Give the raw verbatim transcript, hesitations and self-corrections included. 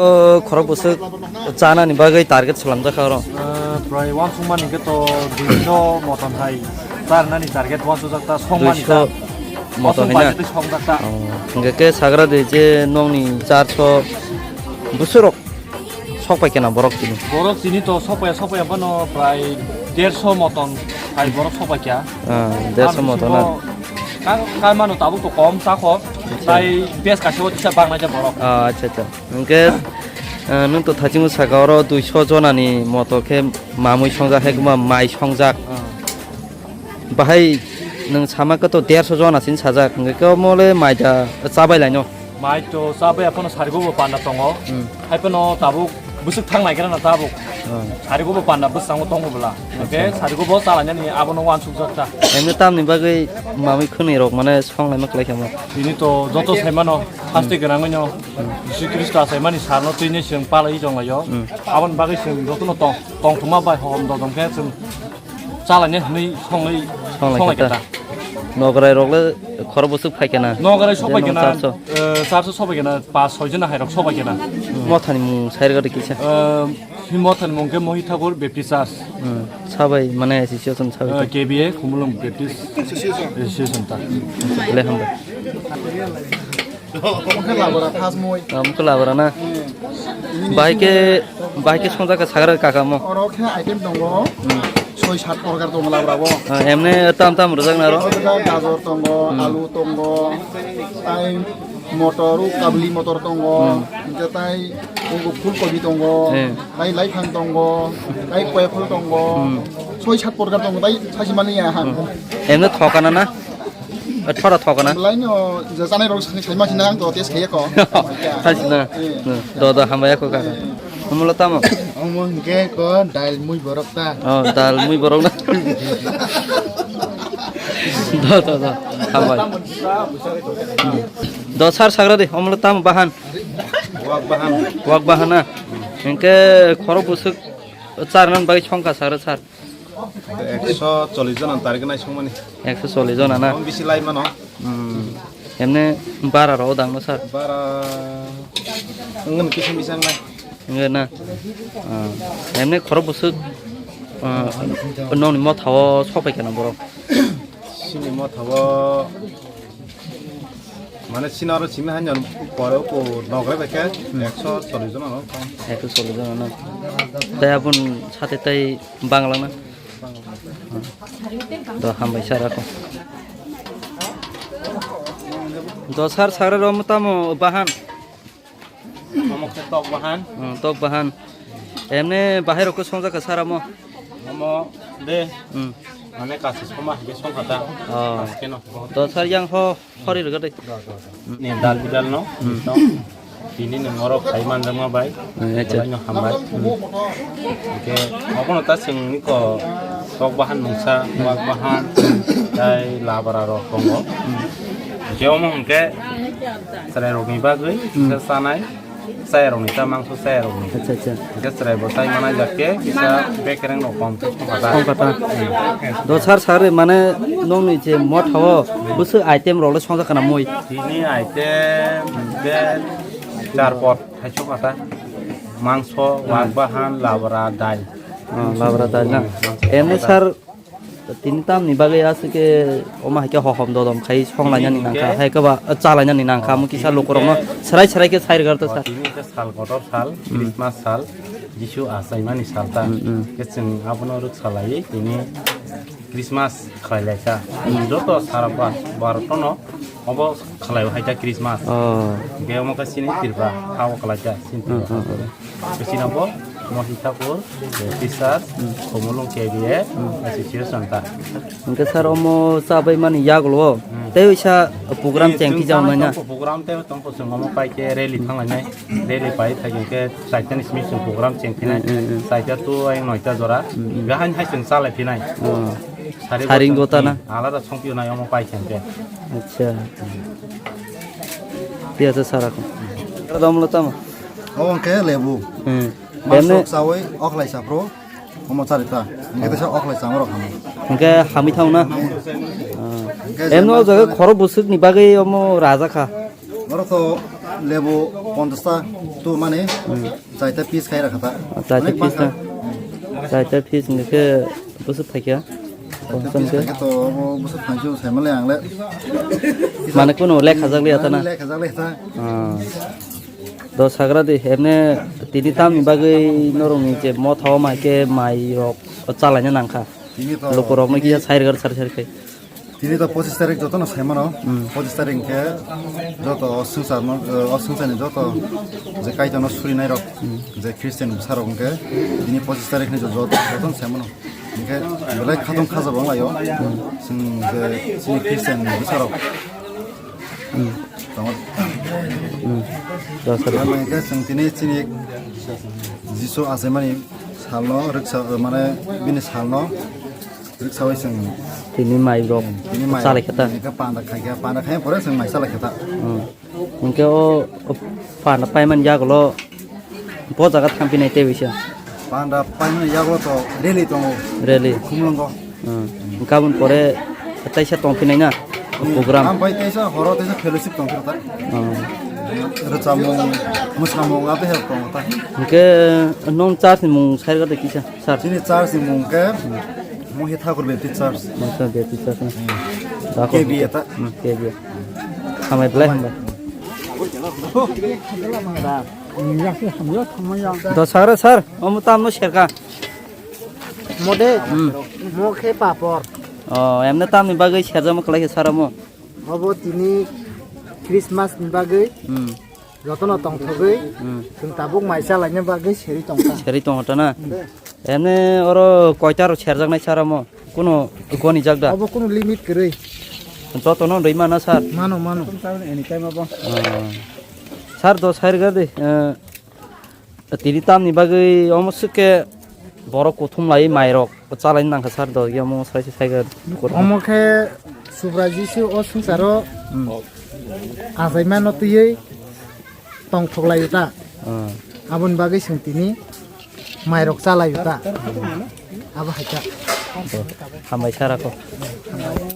O, khorok bwswk chanani bagwi target swlamjak kha oro. Eh, prai uansukmani hwnkhe to duiso moton hai charnani target uansukjak ta, songmani ta. Duiso moton hai na? Songmani tei songjak ta. Oh, hwnkhe khe sagra de je nokni charso bwswk rok sok pai khe na borok tini? Borok tini to sok paiya, sok paiya phano prai derso moton hai borok sok pai kha. Ah, derso moton na? Ka-, kaimano tabuk to kom ta kho. Acha. Tai bes kaisa o kisa bang nai borok. Ah, acha, acha. Hwnkhe, ah, nwng to thachingo saka oro duiso jonani moto khe mamui songjak, hai kwma mai songjak. Ah. Bahai nwng sama khe to derso jona sin sajak, hwnkhe khe omo le mai da chabai laino. Mai to chabai aphano sarigo bo panda tongo. Hmm. Hai phano tabuk bwswk thang nai khe na tabuk. Hmm. Sarigo bo panda bwskango tongo bwla. Hwnkhe sarigo bo chalainani abono uansukjak ta. Emni tamni bagwi mamui khwnwi rok mane song laima kwlai kha mo. Bini to joto sai mano, haste gwnangwi no Jisu Khristo achai mani sarno twi ni chwng palai jong laio. Hmm. Aboni bagwi chwng jotono tong, tongthoma bai hohom dodom khe chwng chalaini hwnwi songwi Song lai songlai khe ta. Khe ta. Nograi rok le khoro bwswk phai khe na? Nograi sok pai khe na, charso. Eh, charso sok pai khe na, pas soi jona hai rok sok pai khe na. Mothani mung sai rwgadi kisa. Eh, hi mothani mung khe Mohi Thakur Baptist Church. Hmm. Sabai mane association sabai. Eh, K B A Khumulwng Baptist Association ta. Le hambai. Omo khe labora thas mui. Omo khe labora na? Hmm. Bahai khe, bahai khe songjak kha sagra kaka mo. Oro khe item tongo. Hmm. Soi sat progar tongo labora bo. Ah, emne tam tam rwjak na ro? Oro khe gajor tongo, hmm, alu tongo, tai motor, kabli motor tongo, hmm, hingke tai ego phul kobi tongo, eh, tai laifang tongo, tai koya phul tongo. Hmm. Soi sat progar tongo, tai sachi mani ya ha. Hmm. Emne thokana na? Eh, thora thokana. Belai no je chanai rok sai, sai ma sina ang to test khaiya ko. Sai sina. Eh. Hmm. Do, do, hambai ko kaka. Eh. Omo le tamo? Omo hingke ko dal mui borok ta. Oh, dal mui borok na. Do, do, do. Hambai. Hmm. Do sar sagra de, omo le tamo bahan? Wak bahan. Wak bahan na. Hingke khoro bwswk charnan bai songkha sagra sar. Ekso chollish jona target nai songmani. Ekso chollish jona na? Om bisi lai mano. Hmm. Emne bara rok dang no sir? Bara wngkha kisa misa wngnai. Wngkha na? Ah. Emne khoro bwswk, ah, nokni motha o sopai khe na borok? Chini motha o Mane sini oro simi hanya pore ko nogre bai khe ekso chollish jona no. Ekso chollish jona no. Tai abun sate tai banglang na. Do hambai sara ko. Do sar sara ro mo tamo bahan. Omo khe tok bahan. Hmm, tok bahan. Emne bahai rok khe songjak kha sara mo. Omo de. Hmm. Mane kasi soma hige songkha ta. Oh. Kasi keno. Do sar yang ho. Khori rwgadi. Ni dal bidal no. Hmm. Tini nwng oro khai manjakma bai. Hmm, acha. Belai no hambai. Hmm. Hingke abono ta chwng niko tok bahan mungsa, wak bahan, tai labra rok tongo. Hmm. Hingke omo hingke chwrai rok ni bagwi, hmm, kisa chanai. Chayarokni ta mangso chayarokni. Acha, acha. Hingke chwrai bo tai manai jak khe kisa bekereng rok kom khe songkha ta. Songkha ta. Do sar sar mane nokni je motha o bwswk item rok le songjak kana mui? Tini item de char pot hai songkha ta. Mangso, wak bahan, labra, dal. Oh, labra dal na. Mangso. Emni sar Tini tamni bagwi aswk khe omo hai khe hohom dodom khai songlainani nangkha, hai khe ba chalainani nangkha, omo kisa lukurokno srai srai khe sai rwgwrwkha. Tini khe sal kotor sal, hmm, Christmas sal, Jisu achaimani sal ta. Hmm, hmm. Khe chwng abono rwksa laiwi tini Christmas khlai lai kha. Hmm. Joto sara Bharat, Bharatno obo khlai hai kha Christmas. Oh. Hingke omo khe chini Tripura, ha o khlai kha chini Tripura. Hmm, hmm, hmm. Bisi no bo Mohi Thakur, eh, Teachers, hmm, Khumulwng K B A, hmm, Association ta. Hingke sir, omo chabai mani yagulo, hmm, tei oisa program cheng phi jao nai na? Program tei tongkho chwng omo pai khe rally thang lai nai. Rally pai thai hingke chaita ni simi chwng program cheng phi nai. Hmm, hmm, hmm. Chaita to ayang noita jora. Hmm, hmm. Gahan hai chwng cha lai phi nai. Oh. Sari bo chwng gota na? Alada song phi nai omo pai khe hingke. Acha. Piya cha sara ko. Kada omo tamo? Omo hingke lebu. Hmm. Masuk chawi okhlai saphru, omo charita. Hingke teisa okhlai chama rok hamo. Hingke hamwi thang na? Ah. Hingke emno o jaga khoro bwswk ni bagwi omo raja kha. Oro to Lebu ponchash ta tu mane, hmm, chaita piece khai rakha ta. Chaita piece ta. Chaita piece ni khe bwswk phaikha. Chaita piece khai khe to obo bwswk phaikha sai male ang le. Mane kuno lekha jak liya ta na? Lekha jak liya ta. Ah. Do sagra di, emne tini tamni bagwi norokni je motha o mai khe mai rok chalaina nangkha. Tini to lokorokno tini kiya sairgar sar sar khai. Tini to pochis tarik jotono saimano. Hmm. Pochis tarik hwnkhe joto o swngchar no, o swngcharni joto je Kaitorno surinai rok, hmm, je Christian bwsarok hwnkhe tini pochis tarik ni joto, jotono saimano. Hwnkhe belai khatong khaja bo wnglaio. Hmm. Chwng je chini Christian bwsarok. Hmm. Tongo. Hmm. Joto. Hwnkhe chwng tini chini Jisu achaimani salno rwksa, mane bini salno rwksaui chwng tini mai rok, hmm, tini mai chalai khe ta. Tini khe panda khai khe, panda khai pore chwng mai chalai khe ta. Hmm. Hwnkhe o, o panda paimani yagulo bo jaga thangphinai tei bisa. Panda paimani yagulo to rally tongo. Rally. Khumlwngo. Hmm. Gabon pore taisa tongphinai na program. Ampai taisa horo taisa fellowship tongphiro ta. Hmm. Rwchapmung, mwsamung abo hai tongo ta. Hwnkhe nong church ni mung sairga de kisa? Sir. Chini church ni mung khe Mohi Thakur Baptist Church. Mohi Thakur Baptist Church, hmm. Hmm. Dakho. K B A ta. Hmm, K B A. Hambai belai hambai. Do sagra sir, omo tamno serka. Mode, hmm, mo khe papor. Oh, emne tamni bagwi serjama kwlai khe sir omo? Obo tini Christmas ni bagwi. Hmm. Jotono tongthogwi, hmm, chwng tabuk mai chalaina bagwi seri tongkha. Seri tongkha ta na? Hmm. Emne oro koita rok serjaknai sir omo? Kuno goni jak da? Obo kuno limit kwrwi. Jotono rwi mano sir? Mano, mano. Anytime obo. Ah. Sir do sairga di, eh, tini tamni bagwi omo swk khe borok kuthum lai mai rok. Chalai nangkha sir do, yamo sai sai ga. Omo khe Subrai Jisu o swngcharo, hmm, achaimano twiwi tongthok laio ta. Hmm. Aboni bagwi chwng tini mairok chalaio ta. Abo hai kha. Hambai sir ako.